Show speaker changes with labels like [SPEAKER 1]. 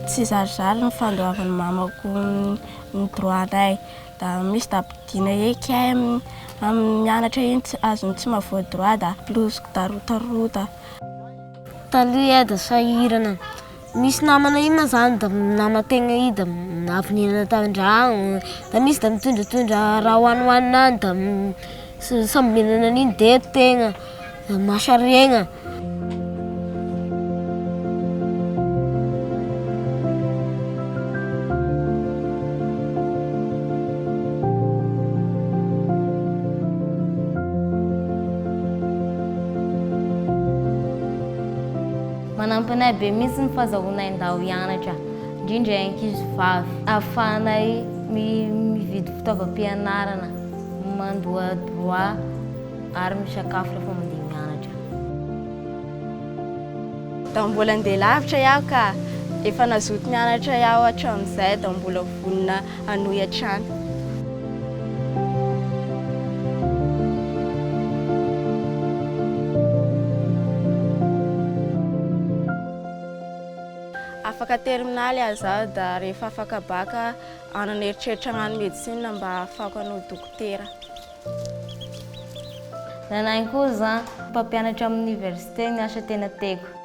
[SPEAKER 1] Tsy zarizary ny fandoavan'ny mamako ny droit-nay. Da misy da ampidina eky ay amin'ny mianatra iny tsy azony tsy mahavoa droit da loziko da rotarota.
[SPEAKER 2] Taloha iah da sahirana, misy namana iny ma zany da naman-tegna io da avy nihinana tan-dragno, da misy da mitondratondra raha hoanihoanina any da samby mihinana an'igny de eto tegna da masaregna.
[SPEAKER 3] Manampy anay be mihitsy ny fahazahoanay ndao hianatra, indrindra ankizy vavy, ahafahanay mividy fitaovam-pianarana, mandoa droit ary misakafo rehefa mandeha mianatra.
[SPEAKER 1] Da mbola andeha lavitra iaho ka, efa nazoto nianatra iaho hatramin'izay da mbola vonona hanohy hatrany. Afaka terminaly aho zaho da rehefa afaka bac hanana eritreritra hagnano médecine mba hahafahako hanao dokotera.
[SPEAKER 3] Nanahy koa za, mpampianatra amin'ny université ny asa tena tiako.